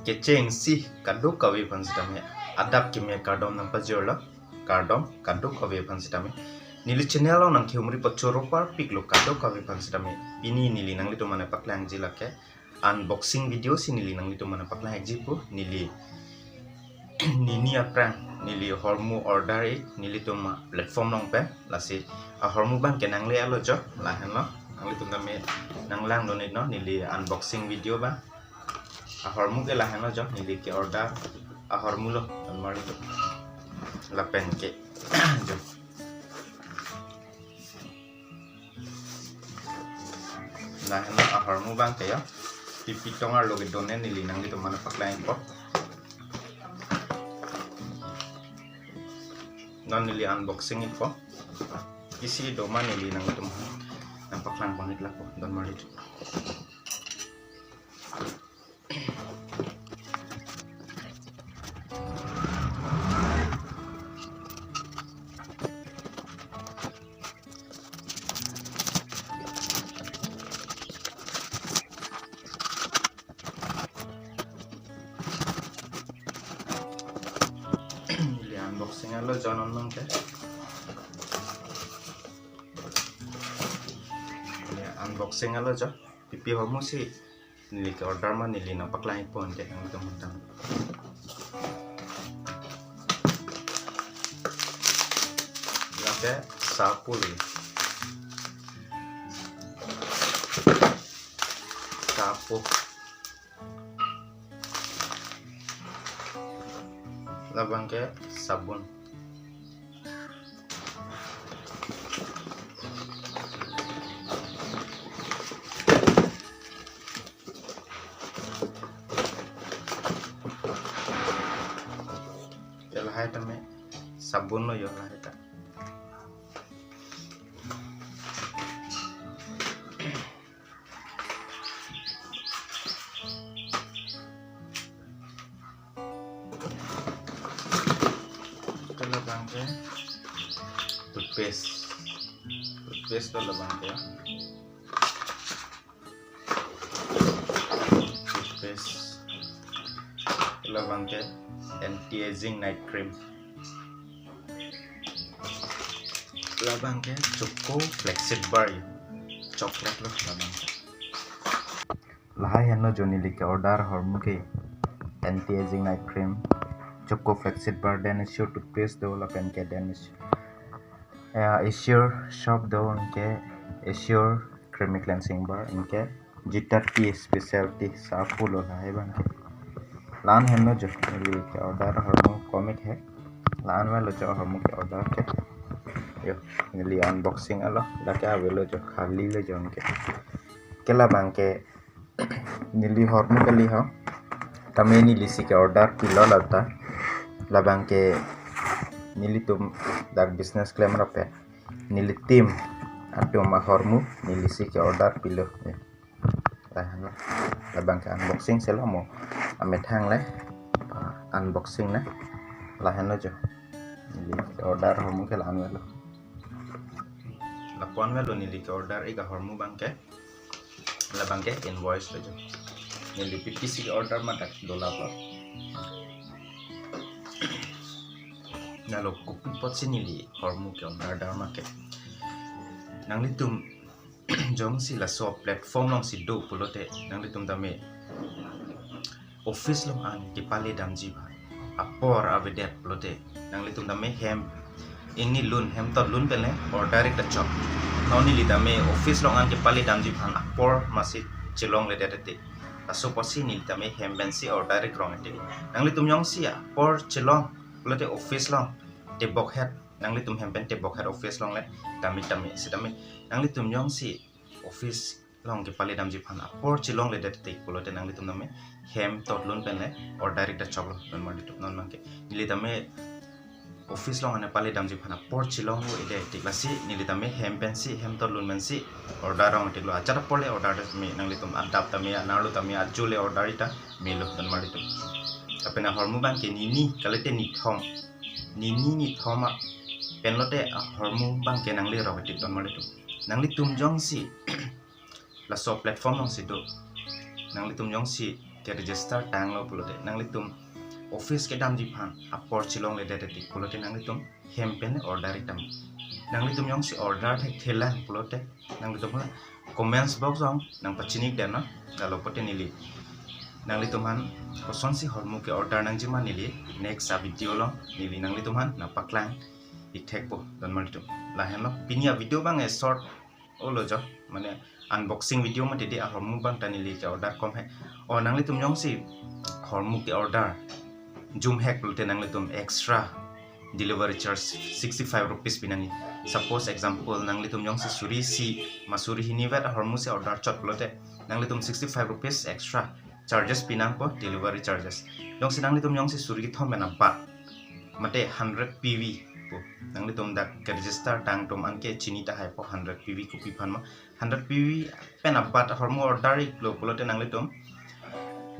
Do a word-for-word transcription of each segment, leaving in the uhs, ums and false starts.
Kechengsi kadokave aphan sitame adap keme kardom nangpajirlo, kardom kadokave aphan sitame. Neli channel along nangkehumri pachoro parpiklo kadokave aphan sitame. Pini neli nanglitum aphan paklangji lake unboxing video si neli nanglitum aphan paklangji pu. Neli nini aphrang neli ahormu order ik nelitum aplatform along pen, lasi ahormu abangke nangle-etlo jo, lahenlo. Nanglitum tame nanglangdun-iknon neli unboxing video abang. Ahormu ke lahenlo jo, neli ke-order ahormulo, don marlitum. Lapen ke jo, lahenlo ahormu abangke ya. Pipi tongarlo kedo ne neli nanglitum aphan paklang-ikpo. Non neli unboxing ikpo. Isi do ma neli nanglitum aphan nangpaklang pon-ik lakpo, don marlitum. Neli unboxing-etlo jo non abangke. Neli unboxing-etlo jo. Pipi ahormu si neli ke-order ma neli nangpaklang-ikpo ante nangtum tang. Lake sapu le. Sapu. Labangke sabun. Ya, lahai tame sabunlo yo, lahai ta. Ante labangke toothpaste. Toothpaste lo labangke. Toothpaste. Labangke anti-aging night cream. Labangke Choco Flaxseed Bar ya. Chocolate lo labangke. Lahai henlo jo neli ke-order ahormu ke. Anti-aging night cream, Choco Flaxseed Bar, Dent Assure toothpaste do, lapen ke Dent Assure, ya, Assure soap do, anke Assure creamy cleansing bar, anke G thirty specialty sapu lo lahai abangke. La-an henlo jo neli ke-order ahormu komik he. La-an avelo jo ahormu ke-order ke. Yo, neli unboxing-etlo, lake avelo jo, khali lo jo anke. Ke labangke neli ahormu kali ho. Tame neli si ke-order pilo lata. Labangke nelitum dak business klemrap pen, neli team atum ahormu neli si ke-order pilo. Lahenlo. Labangke unboxing selo mo. Amethang le. Ah, unboxing na. Lahenlo jo. Neli ke-order ahormu ke la-an avelo. Lapu-an avelo neli ke-order ik ahormu abangke. Labangke invoice lo jo. Neli pipi si ke-order ma dak dolaplo. Lalo kopi apotsi neli ahormu ke-order ma ke. Nanglitum jongsi laso platform alongsi do pulote, nanglitum tame office along an kepale damji aphan apor avedet pulote, nanglitum tame hem ingni lun, hem tot lun pen le order ik ta chok. Non neli tame office along an kepale damji aphan apor masi chelongledet te. Laso apotsi neli tame hem pensi order ik rong te. Nanglitum jongsi apor chelong pulote office along tebokhet, nanglitum hem pen tebokhet office along le, tame tame sitame nanglitum jongsi office along kepale damji aphan apor chelongledet te pulote, nanglitum tame hem tot lun pen le order ik ta choklo, don marlitum. Non abangke neli tame office along an kepale damji aphan apor chelongledet te, lasi neli tame hem pensi, hem tot lun pensi order rong tiklo. Ajat apor le order ta me, nanglitum adap tame, anerlo tame, ajo le order ik ta melo, don marlitum. Lapen ahormu abangke nini kalite nithom, nini nithom a pen lote ahormu abangke nangle rong tik, don marlitum. Nanglitum jongsi laso platform alongsi do, nanglitum jongsi ke register tanglo pulote nanglitum office kedamji aphan apor chelongledet tik pulote nanglitum hem pen order itam. Nanglitum jongsi order thekthelang pulote nanglitum hala comments box along nangpachinik den non, lalo pote neli nanglitum aphan kosonsi hormu ke order nangjima neli next a video along neli nanglitum aphan nangpaklang ik thekpo don marlitum. Lahenlo pini a video abang e short olo jo, mane unboxing video mati di, ahormu abang ta neli ke order kom he. O nanglitum jongsi hormu ke order jum hek pulote nanglitum extra delivery charge sixty-five rupees pinangji. Suppose example nanglitum jongsi suri isi ma suri hini vet ahormu si order chot pulote nanglitum sixty-five rupees extra charges pinangpo, delivery charges. Jongsi nanglitum jongsi suri kethom pen abat mate hundred P V pu, nanglitum dak ke register tang atum anke chini tahai po hundred P V kopi aphan ma. Hundred P V pen abat ahormu order iklo pulote nanglitum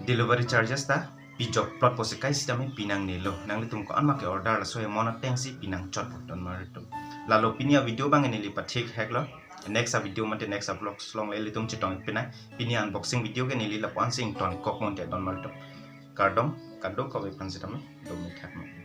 delivery charges ta pijoklot pusi kai sitame pinangnelo. Nanglitum ko-an ma ke order laso amount atengsi pinangchot po don marlitum. Lalo pini a video abang e neli pathik heklo. Next a video mate next a vlog along le ilitum chetong pinai. Pini unboxing video ke neli lapu-an si ingtonkok monte don marlitum. Kardom, kadokave aphan sitame dome thakme.